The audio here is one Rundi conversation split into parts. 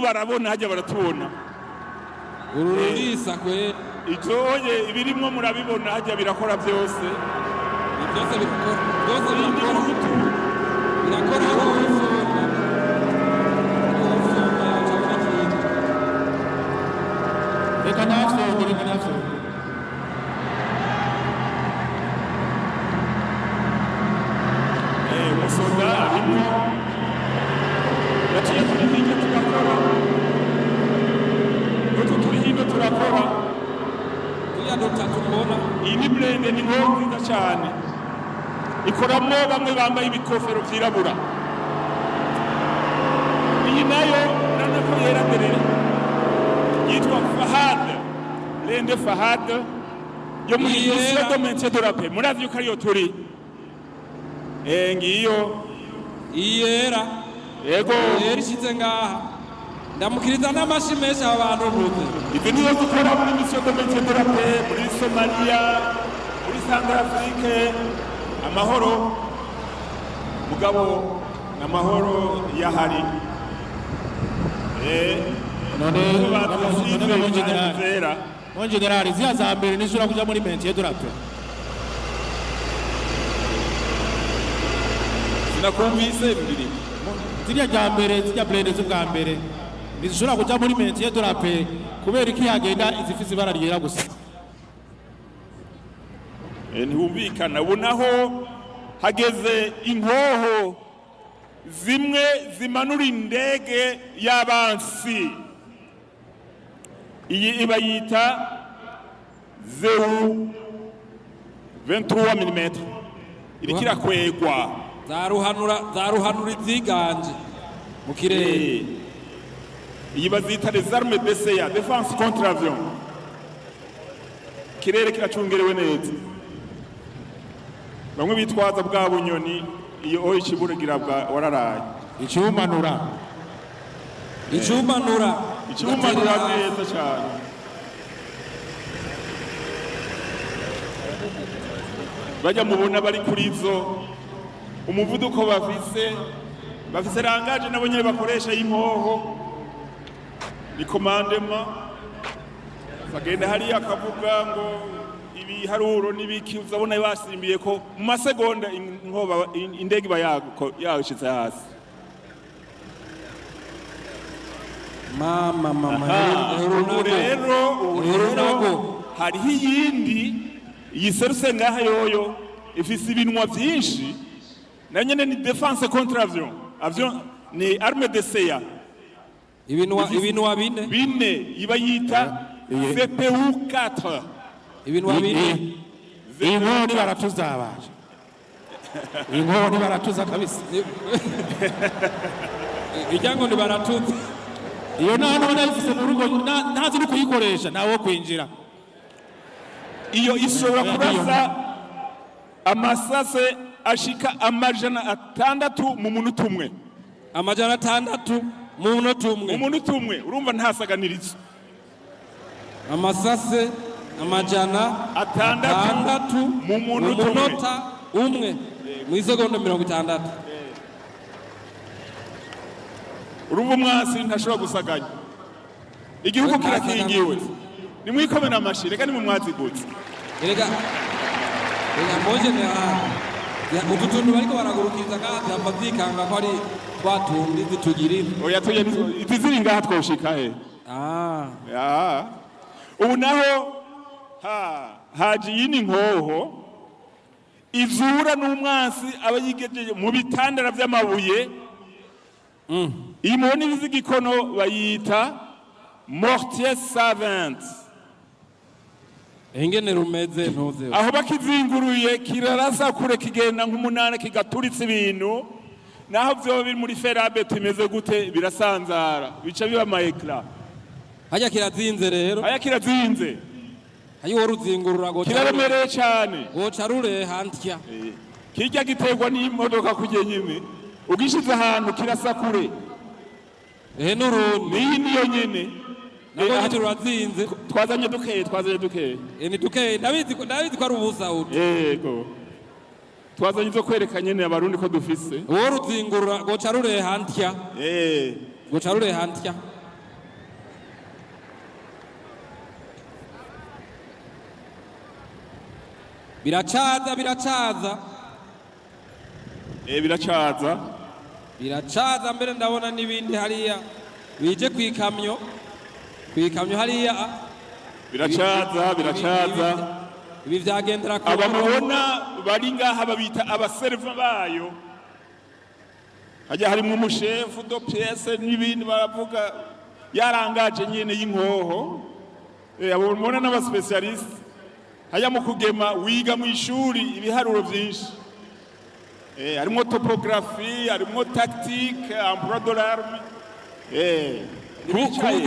N'ubu barabona hajya baratubona. Uru rurisa kwe. Izoye ibirimwo murabibona hajya birakora byose. Byose birakora, byose Iyi ni birakora. Hutu. Birakora aho wifunda, wifunda cyangwa ikintu. Reka nafyonde, reka nafyonde. Umusoda arimwo yaciye turi hirya turakora, n'utu turi hino turakora. Turiya dutatu mbona. Iyi ni blindé, ni inkoho nziza cyane, ikoramwo bamwe bambaye ibikofero vyirabura. Iyi nayo urabona ko yera derere, yitwa Fahad, blindé Fahad yo muri Iyi yera. mission de maintien de la paix. Murazi yuko ariyo turi. Ngiyo. Iyi yera. Yego. Yera ishize ngaha, ndamukiriza n'amashi menshi aba bantu mvuze. Izi nizo dukora muri mission de maintien de la paix muri Somalia, muri Centrafrique. Amahoro mugabo, amahoro yahari. None Batasize. None mon général, zera. Mon général, ziriya za mbere nizishobora kuja muri maintien de la paix? Sinakumvise bibiri. Ziriya rya mbere, zirya blindé z'ubwa mbere ntizishobora kuja muri maintien de la paix? Kubera iki hagenda izifise ibara ryera gusa? Ntiwumvikana. Ubu naho hageze inkoho zimwe zimanura indege y'abansi. Iyi iba yita ZEU 23 mm, iriko irakwegwa. Zaruhanura, zaruhanura iziganje mu kirere. Iyi bazita les armes DCA, défense contre avion. Ikirere kiracungerewe neza. Bamwe bitwaza bwa bunyoni, iyo oyo ikiburagira bwa wararaye. Icumanura. Icumanura. Ikibumanura neza cyane. Bajya mubona bari kuri zo, umuvuduko bafise, bafise rangaje nabo nyene bakoresha y'impoho, ni commandement. Bagenda hariya akavuga ngo ibiharuro n'ibiki, uzabona basimbiye ko mu masegonda inkoba indege iba yashitse hasi. Mama, mama! Ubu rero, ubu rero Urunago. hariho iyindi yiserutse ngaha, yoyo ifise ibinwa vyinshi, nayo nyene ni défense contre avion, avion ni arme DCA. Ibinwa, ibinwa bine. Bine, iba yita VPU 4. Ibinwa bine. Iyi nkoni baratuza baje, iyi nkoni baratuza kabisa. Irya ngo ni baratuza. Iyo nta nubona ayifise mu rugo, ntazi no kuyikoresha, ntawo kwinjira. Iyo ishobora kurasa amasase ashika 600 mu munota umwe. 600 mu munota umwe. Mu munota umwe, urumva ntasaganirizo. Amasase amajana atandatu atandatu mu munota umwe. Munota umwe, mu isegonda 60. Urumva umwasi ntashobora gusaganya igihugu, We kirakingiwe. Nimwikomere amashi, reka nimumwazigutse. Erega, reka mbonje ya utu tuntu bariko baragurukiriza ngaha, vyamba vyikanga ko ari twa tundi zitugirira. Oya, tuye izi ziri ngaha twoshika he? Ah. Ya. Ubu naho haje iyindi nkoho izura n'umwansi aba yigejeje mu bitandara vy'amabuye. Iyi mubona ibizi igikono bayita mortier 120. Ingene rumeze ntuze. Aho bakizinguruye kirarasa kure, kigenda nk'umunani, kigaturitsa ibintu. Naho vyoba biri muri fer à béton imeze gute, birasanzara, bica biba ama éclats. Hajya kirazinze rero. Aya kirazinze. Hayi wo ruzingurura goca. Kiraremereye cane. Goca rureha ntya. Kirya giterwa n'imodoka kurya nyene, ugishize ahantu kirasa kure. Ehe, n'urundi. Niyi niyo nyene. Nabwo nyine rurazinze. Twazanye dukeye, twazanye dukeye. Ni dukeye, ndabizi ko ari ubusa utu. Yego, twazanye izo kwereka nyene abarundi ko dufise. Uwo ruzingurura goca rureha ntya. Goca rureha ntya. Biracaza, biracaza. Biracaza. Biracaza. Mbere ndabona n'ibindi hariya bije ku ikamyo, ku ikamyo hariya. Biracaza, biracaza. Ibi vyagendera ku Aba mubona bari ngaha babita abaserva bayo. Hajya harimo umushefu de pièce n'ibindi, baravuga yarangaje nyene y'inkoho. Abo mubona n'aba spécialistes hajya mu kugema, wiga mu ishuri ibiharuro vyinshi. Harimwo topographie, harimwo tactique, emploi de l'arme.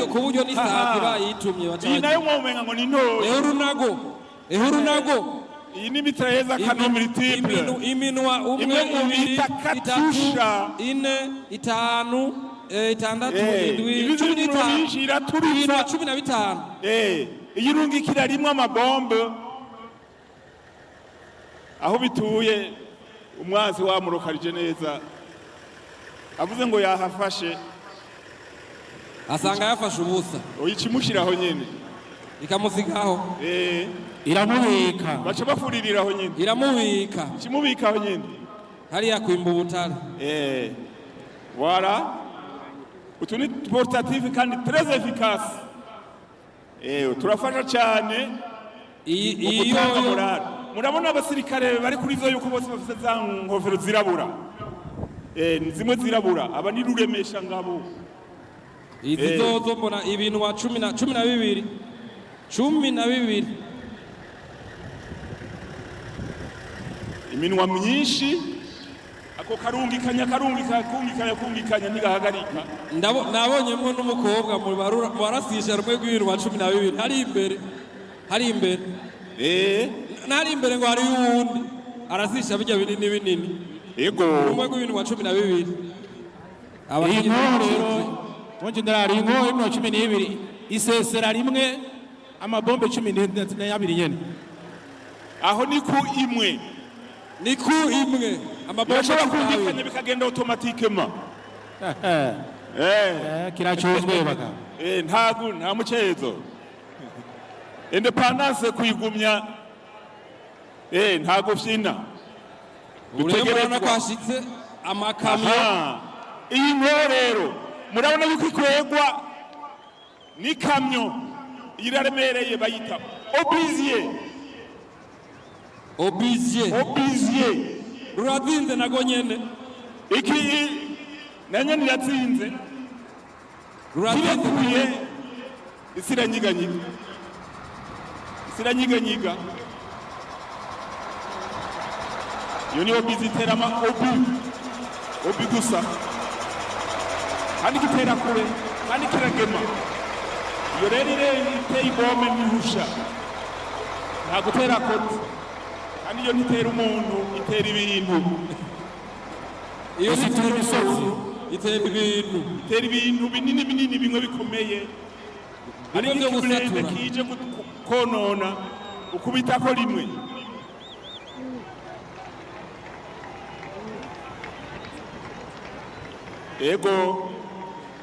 Ku buryo n'isazi bayitumye baca. Iyi nayo mwomenga ngo ni ntoya. Ehe urunago, ehe urunago. Iyi ni mitrailleuse à canon multiple. Iminwa umwe, Imwe mu ibiri, bita itatu, Katyusha. ine, itanu, itandatu, indwi, ibi 15. iminwa myinshi iraturitsa. Iminwa 15. Iyo irungikira rimwe amabombe aho bituye, umwansi wamurokarije neza, avuze ngo yahafashe, asanga yafashe ubusa. Ikimushiraho nyene. Ikamusigaho. Iramubika. Baca bafuririraho nyene. Iramubika. Ikimubikaho nyene. Hariya kwimba ubutare. Voilà, utu ni portatif kandi très efficace. Turafasha cyane iyi mu iyi gutanga yoyo morale. Murabona abasirikare bari kuri zo yuko bose bafite za nkofero zirabura. Ni zimwe zirabura, aba ni ruremesha ngabo. Izi zozo mbona ibinwa cumi na 12, 12. Iminwa myinshi, ako karungikanya, karungika, kungikanya, kungikanya, ntigahagarika. Nabonyemwo n'umukobwa mu mu barasisha rumwe rw'ibinwa 12 hari imbere, hari imbere. N'ari imbere ngo hariyo uwundi arasisha bijya binini binini. Rumwe rw'ibinwa 12. Iyi Abakenyezi nkoho bacitse. Rero mon général, iyi nkoho y'imirongo 12 isesera rimwe amabombe 12 nyene. Aho ni ku imwe. Ni ku imwe amabombe Birashobora 12. kumvikanya, bikagenda automatiquement. Kiracuzwe baga. Ntago nta mucezo, indépendance kuyigumya, ntago fyina. Ubu rero murabona ko Dutegerezwa. hashitse amakamyo. Aha. Iyi nkoho rero murabona yuko ikwegwa n'ikamyo, iraremereye, bayita obusier. Obusier. Obusier. Rurazinze nago nyene. Iki na nyene iratsinze. Rurazinze. Kirekuye, isi iranyiganyiga, isi iranyiganyiga. Iyo niyo bizi itera ama obus, obus gusa, kandi gitera kure kandi kiragema. Iyo rero iteye ibome ntihusha, nta gutera koti, kandi iyo ntitera umuntu, itera ibintu. Iyo Isi itera imisozi. Itera ibintu. Itera ibintu binini binini, bimwe bikomeye ari Bimwe byo nk'ikiburende gusatura. kije konona, ukubitako rimwe. Ego,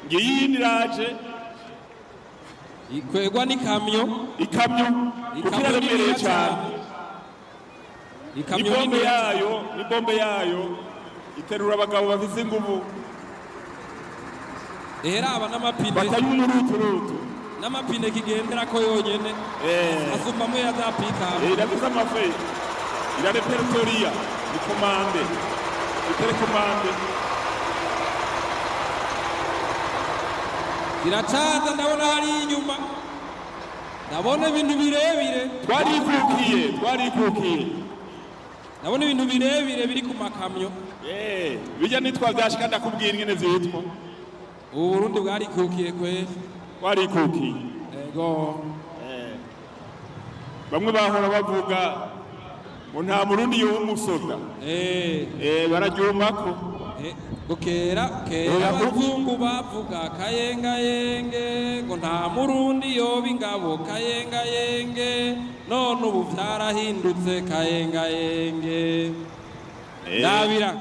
ngiyi iraje. Ikwegwa n'ikamyo. Ikamyo, kuko Ikamyo iraremereye niniya cyane. Ikamyo N'ibombe niniya. yayo, n'ibombe yayo iterura abagabo bafise inguvu. Eheraba n'amapine. Batanywa umuruturutu. N'amapine kigenderako yonyene. Asumba amwe ya za pick-up. Irafise amafe, ira repertoria, ni commande, ni télécommande. Ziracaza, ndabona hari inyuma, ndabona ibintu birebire. Twarikukiye, twarikukiye. Ndabona ibintu birebire biri ku makamyo. Bijya nitwa vyashika, ndakubwira ingene vyitwa. Ubu Burundi bwarikukiye kweri. Twarikukiye. Ego. Bamwe bahora bavuga ngo nta Murundi yoba umusoda. Bararyumako. Ngo kera kera Oya, abazungu bavuga kayengayenge, ngo nta Murundi yoba ingabo, kayengayenge. None ubu vyarahindutse, kayengayenge. Ndabira.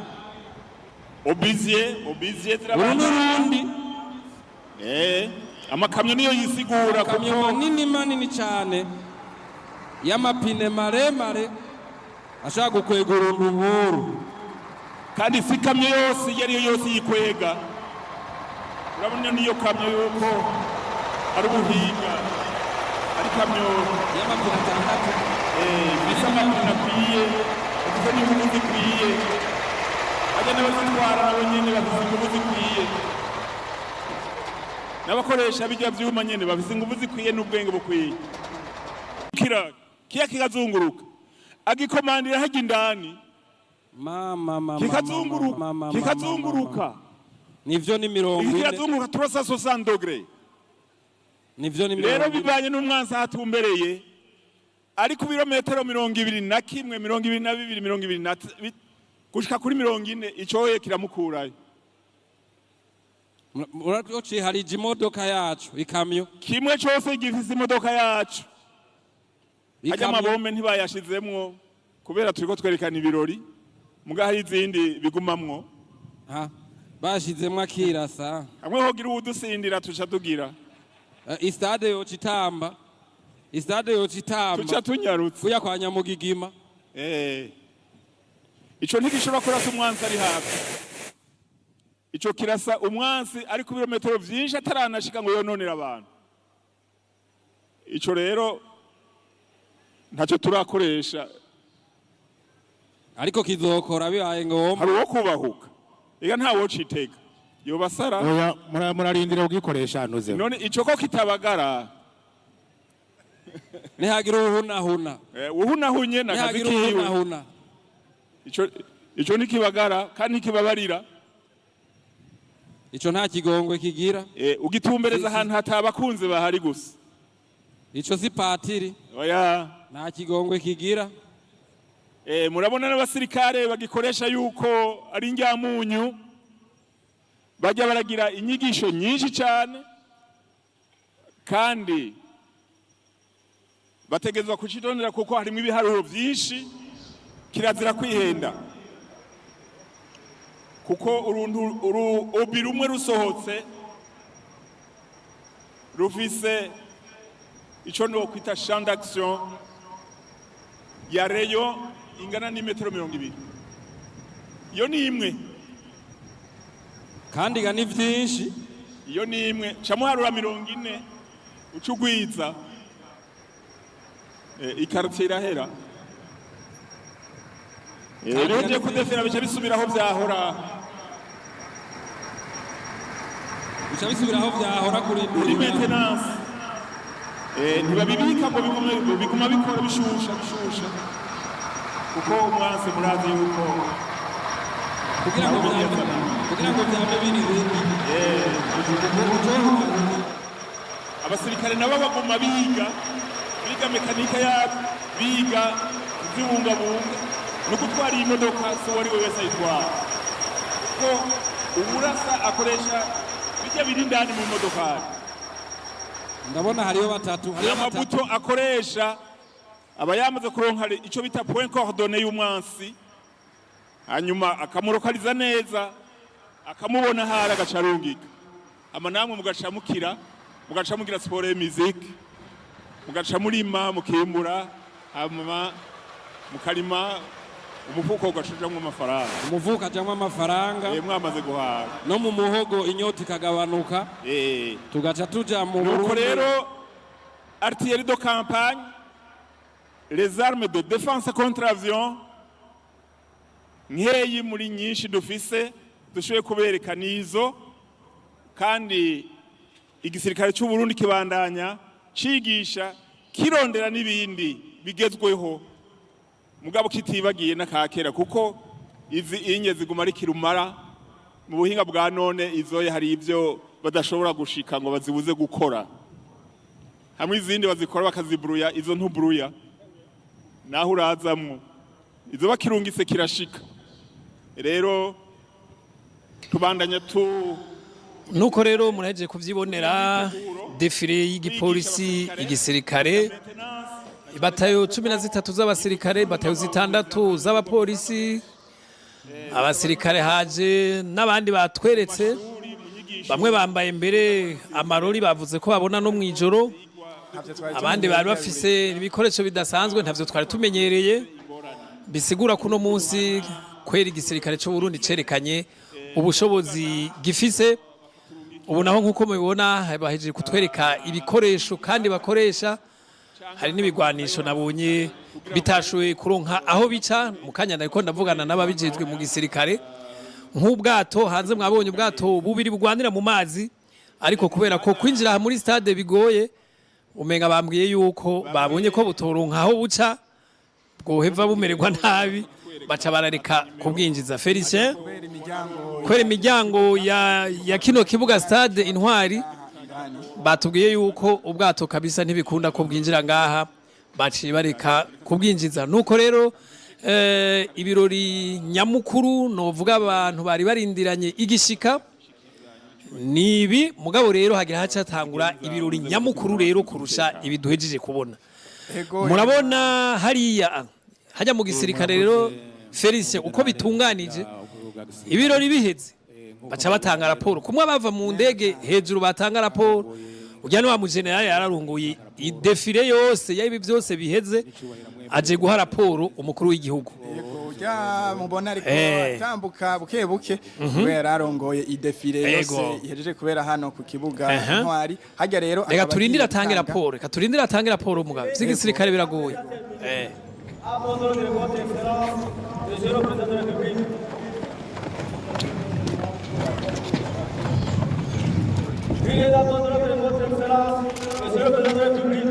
Obusier, obusier. Uru Zirabana. n'urundi. Amakamyo niyo yisigura Amakamyo kuko manini manini cyane y'amapine maremare. Ashaka gukwega uruntu nk'uru. Kandi si ikamyo yose iyo ari yo yose yikwega. Urabona niyo kamyo yuko ari ubuhinga, ari kamyo y'amapine 6. Ifise amapine akwiye, ifise n'inguvu zikwiye. Hajya n'abazitwara nabo nyene bafise inguvu zikwiye, n'abakoresha bijya vyuma nyene bafise inguvu zikwiye n'ubwenge bukwiye. Kira kiya kikazunguruka, agikomandira hajya indani. Mama, mama! Kikazunguruka. Mama! Kikazunguruka. Nivyo, ni 40. Kirazunguruka 360 degrés. Nivyo, ni Rero 40. Bivanye n'umwansi ahatumbereye, ari ku birometero 21, 22, mirongo ibiri na gushika kuri 40, icoye kiramukurayo. Uraciye harije imodoka yacu, ikamyo. Kimwe cose gifise imodoka yacu hajya. Ikamyo. Amabombe ntibayashizemwo kubera turiko twerekana ibirori, muga hari izindi bigumamwo. Ha, bashizemwo akirasa. Hamwe hogira uwudusindira, tuca tugira Istade yoca itamba, istade yoca itamba. Tuca tunyarutse. Kuya kwa Nyamugigima. Ico ntigishobora kurasa umwansi ari hafi. Ico kirasa umwansi ari ku birometero vyinshi, ataranashika ngo yononere abantu. Ico rero ntacyo turakoresha. Ariko kizokora bibaye ngombwa. Hari uwo kubahuka, ega ntawocitega, yobasara. Oya, murarindira kugikoresha ntuze. None ico ko kitabagara? Nihagira uwuhunahuna. Uhunahunye nakazi Nihagira kiwe. uwuhunahuna. Ico ntikibagara kandi ntikibabarira. Ico nta kigongwe kigira. Ugitumbereza ahantu hatabakunzi bahari gusa. Ico si patiri. Oya. Nta kigongwe kigira. Murabona n'abasirikare bagikoresha yuko ari indyamunyu, bajya baragira inyigisho nyinshi cyane, kandi bategerezwa kucitondera kuko harimo ibiharuro byinshi. Kirazira kwihenda, kuko uruntu obus rumwe rusohotse rufise ico nokwita champ d'action ya rayon ingana n'imetero 20. Iyo ni imwe. Kandi ga ni vyinshi. Iyo ni imwe, ca muharura 40, uca ugwiza. Ikaritiye irahera. Rero ugiye kudefera, bica bisubiraho vyahora. Bica bisubiraho vyahora Kuri kurindira. maintenance. Ntibabibika ngo bigume, biguma bikora bishusha bishusha, kuko umwansi murazi yuko Kugira ngo vyame biri. Abasirikare nabo baguma biga, biga mécanique yabo, biga kuzibungabunga no gutwara iyi modoka. Si uwo ari we wese ayitwara, kuko uburasa akoresha bijya biri indani mu modokari. Ndabona hariyo batatu, hariyo batatu. Amabuto akoresha aba yamaze kuronka ico bita point coordonné y'umwansi, hanyuma akamurokaliza neza, akamubona ahari, agaca arungika. Hama namwe mugaca mukira, mugaca mugira siporo y'imiziki, mugaca murima, mukimbura, hanyuma mukarima, umufuko ugaca ujamwo amafaranga. Umufuko ajamwo amafaranga. Mwamaze guhaga. No mu muhogo inyota ikagabanuka. Tugaca tuja mu Nuko Burundi. rero artillerie de campagne, les armes de défense contre avion, nkeyi muri nyinshi dufise dushoboye kubereka nizo. Kandi igisirikare cy'u Burundi kibandanya cigisha, kirondera n'ibindi bigezweho, mugabo kitibagiye n'akakera, kuko izi inye ziguma ari kirumara mu buhinga bwa none. Izo hari ibyo badashobora gushika ngo bazibuze gukora, hamwe izindi bazikora bakaziburuya. Izo ntuburuya naho urazamwo, izo bakirungitse kirashika. Rero tubandanya tu Nuko rero murahejeje kuvyibonera, défilé y'igipolisi, igisirikare, batayo 13 z'abasirikare, batayo 6 z'abapolisi. Abasirikare haje n'abandi batweretse, bamwe bambaye imbere amarori, bavuze ko babona no mw'ijoro. Abandi bari bafise ibikoresho bidasanzwe, ntavyo twari tumenyereye. Bisigura kuno munsi kwera igisirikare cy'u Burundi cerekanye ubushobozi gifise. Ubu naho, nk'uko mubibona, bahejeje kutwereka ibikoresho kandi bakoresha. Hari n'ibigwanisho nabonye bitashoboye kuronka aho bica. Mu kanya nariko ndavugana n'ababijejwe mu gisirikare, nk'ubwato hanze mwabonye ubwato bubiri bugwanira mu mazi, ariko kubera ko kwinjira muri stade bigoye, umenga bambwiye yuko babonye ko butoronka aho buca, bwoheva bumererwa nabi, baca barareka kubwinjiza. Felicien, kubera imiryango ya kino kibuga stade Intwari, batubwiye yuko ubwato kabisa ntibikunda ko bwinjira ngaha, baciye bareka kubwinjiza. Nuko rero ibirori nyamukuru novuga abantu bari barindiranye igishika ni ibi. Mugabo rero hagira hacatangura ibirori nyamukuru rero kurusha ibi duhejeje kubona. Murabona hariya hajya mu gisirikare rero, Felicien, uko bitunganije. Ibirori biheze baca batanga raporo, kumwe bava mu ndege hejuru batanga raporo. Ujya wa mujenerali yararunguye i défilé yose y'ibi byose biheze, aje guha raporo umukuru w'igihugu. Ujya mubona ariko atambuka buke buke kubera arongoye i défilé yose ihejeje kubera hano ku kibuga Intwari hajya rero. Reka akaba turindire agiye atange gutanga- raporo, reka turindire atange raporo. Mugabo vy'igisirikare biragoye. À vos ordres, Votre Excellence, Monsieur le Président de la République. Veuillez à vos ordres, Votre Excellence, Monsieur le Président de la République.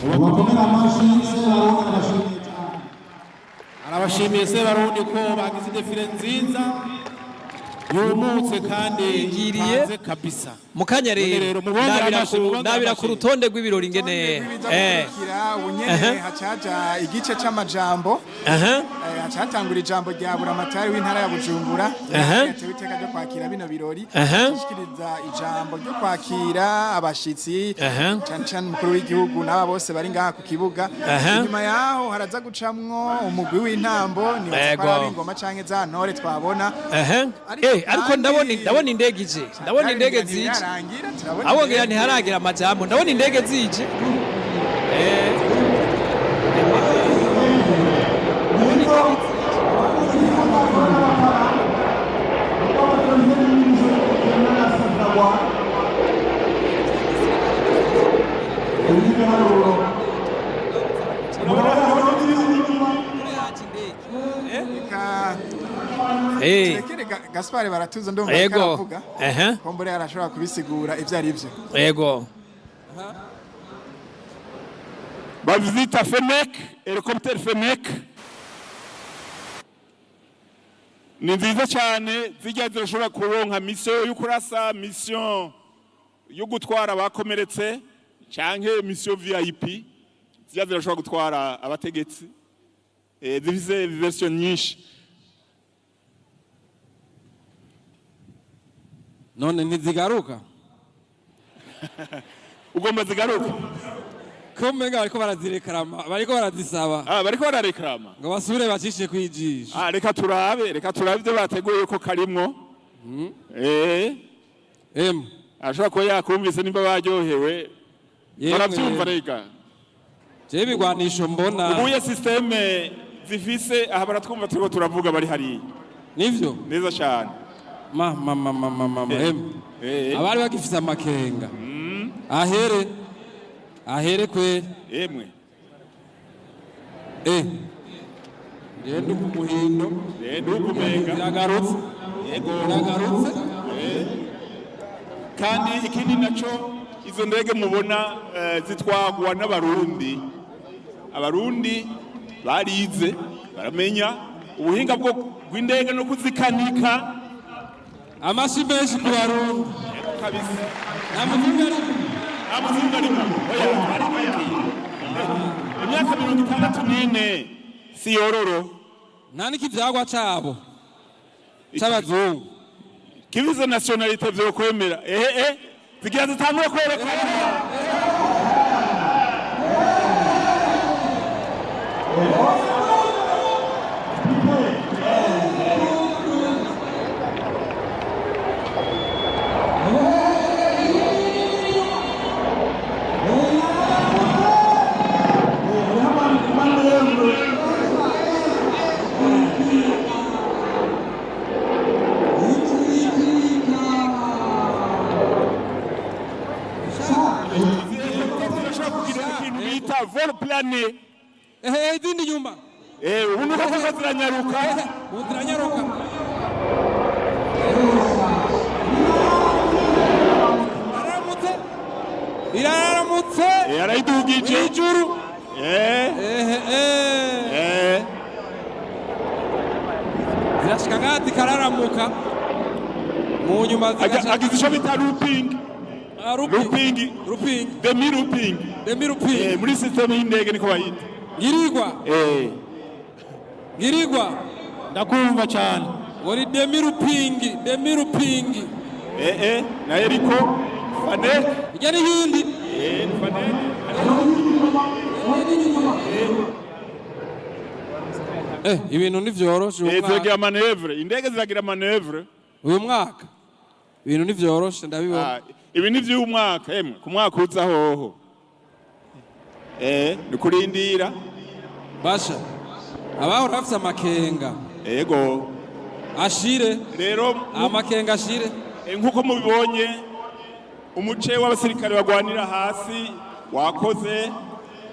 Bakomera amashyi Sebarundi, arabashimiye cyane. Arabashimiye Sebarundi ko bagize défilé nziza yumutse kandi Yigiriye. ipanze kabisa. Mu kanya None rero rero mubongere ndabira amashyi, mubongere ndabira ku amashyi. rutonde rw'ibirori ingene Biza gukurikira ubunyene, hacaja igice c'amajambo. Hacatangura ijambo rya buramatari w'intara ya Bujumbura, yatewe iteka ryo kwakira bino birori, ashikiriza ijambo ryo kwakira abashitsi, cane cane umukuru w'igihugu n'aba bose bari ngaha ku kibuga. Inyuma yaho haraza gucamwo umugwi w'intambo, nibaza ko ari ab'ingoma canke za ntore twabona. Ariko Ariko kandi- ndabona indege ije, ndabona indege zije. Ntibirarangira, turabona Abongera indege. ntiharagira amajambo, ndabona indege zije. Ndabona indege zije. Reka turekere Gaspard Baratuza, ndumva ariko aravuga. Kombure arashobora kubisigura ivyo ari vyo. Bavyita Fennec, hélicoptère Fennec ni nziza cyane. Zijya zirashobora kuronka mission yo kurasa, mission yo gutwara abakomeretse canke mission VIP. Zijya zirashobora gutwara abategetsi. Zifise version nyinshi. None ntizigaruka? Ugomba zigaruka? Ko umenga bariko barazirekarama, bariko barazisaba. Ah, bariko barareklama. Ngo basubire bacishe kwijisho. Ah, reka turabe, reka turabe ibyo bateguye ko karimwo. Em Ashobora kuba yakumvise nimba baryohewe. Yemwe. Baravyumva rega. Jewe ibigwanisho mbona Ubuye système zifise aha, baratwumva, turiko turavuga bari hariya. Nivyo. Neza cyane. Ma ma ma ma ma ma ma em abari bagifise amakenga ahere ahere kweri. Emwe. Ngende ku muhindo. Ndukumenga. Biragarutse. Yego. Biragarutse. Kandi ikindi naco, izo ndege mubona zitwagwa n'Abarundi. Abarundi barize, baramenya ubuhinga bwo bw'indege no kuzikanika. Amashi menshi ku Barundi. Kabisa. Nta muzungu arimo. Nta muzungu arimo. Oya, imyaka 64 si yororo. Nta n'ikivyagwa cabo c'abazungu. Kivize nationalité vyokwemera. Ehe, zigira zitangure kwerekana. Kane. Ehe, izindi nyuma. Ubu nuko kuko ziranyaruka. Ubu ziranyaruka. Iraramutse, iraramutse. Arayidugije. Ijuru. Ehe, eh. Zirashika ngaha zikararamuka, mu nyuma zigaca Agize ico bita looping. Ah, looping. Looping. Looping. Demi looping. Demi looping. Muri system y'indege niko bayita. Ngirigwa. Ngirigwa. Ndakumva cyane. Ngo ni demi looping, demi looping. Nayo ariko fane. Ijya n'iyindi. Ni fane. Ibintu ntivyoroshe uyu mwaka. Ziragira manœuvre, indege ziragira manœuvre. Uyu mwaka ibintu ntivyoroshe, ndabibona. Ah, ibi ni vy'uyu mwaka, emwe ku mwaka uza hoho ni kurindira. Basha, abahora bafise amakenga Ego. ashire. Rero amakenga ashire. Nk'uko mubibonye, umuce w'abasirikare bagwanira hasi wakoze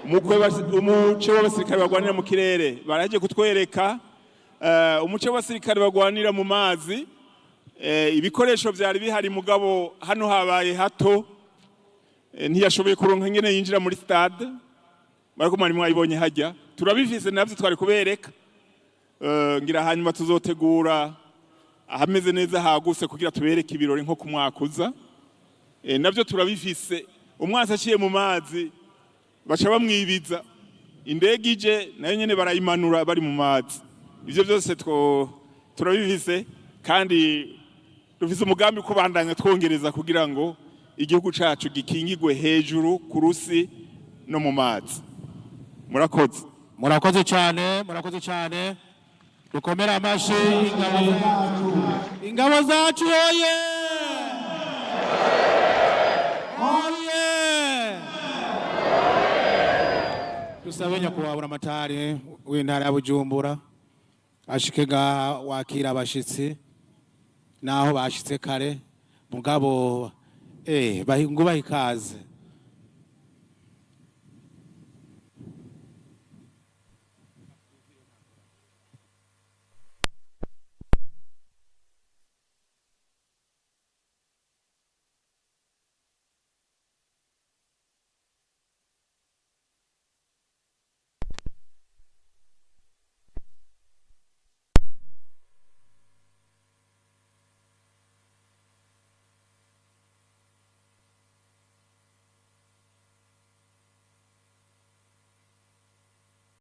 umuce w'abasirikare bagwanira mu kirere baraje kutwereka, umuce w'abasirikare bagwanira mu mazi, ibikoresho vyari bihari, mugabo hano habaye hato, ntiyashoboye kuronka ingene yinjira muri stade. Bariko mwari mwayibonye hajya, turabifise navyo twari kubereka. Ngira hanyuma tuzotegura ahameze neza haguse kugira tubereke ibirori nko ku mwaka uza. Navyo turabifise. Umwansi aciye mu mazi baca bamwibiza, indege ije nayo nyene barayimanura bari mu mazi. Ivyo byose turabifise kandi dufise umugambi kubandanya twongereza kugira ngo igihugu cacu gikingigwe hejuru, ku rusi no mu mazi. Murakoze. Murakoze cyane, murakoze cyane. Dukomere amashi ingabo, ingabo zacu! Oye, oye! Dusabe nyakubahwa Buramatari w'intara ya Bujumbura ashike ngaha wakira abashitsi, naho bashitse kare, mugabo ngo bahe ikaze.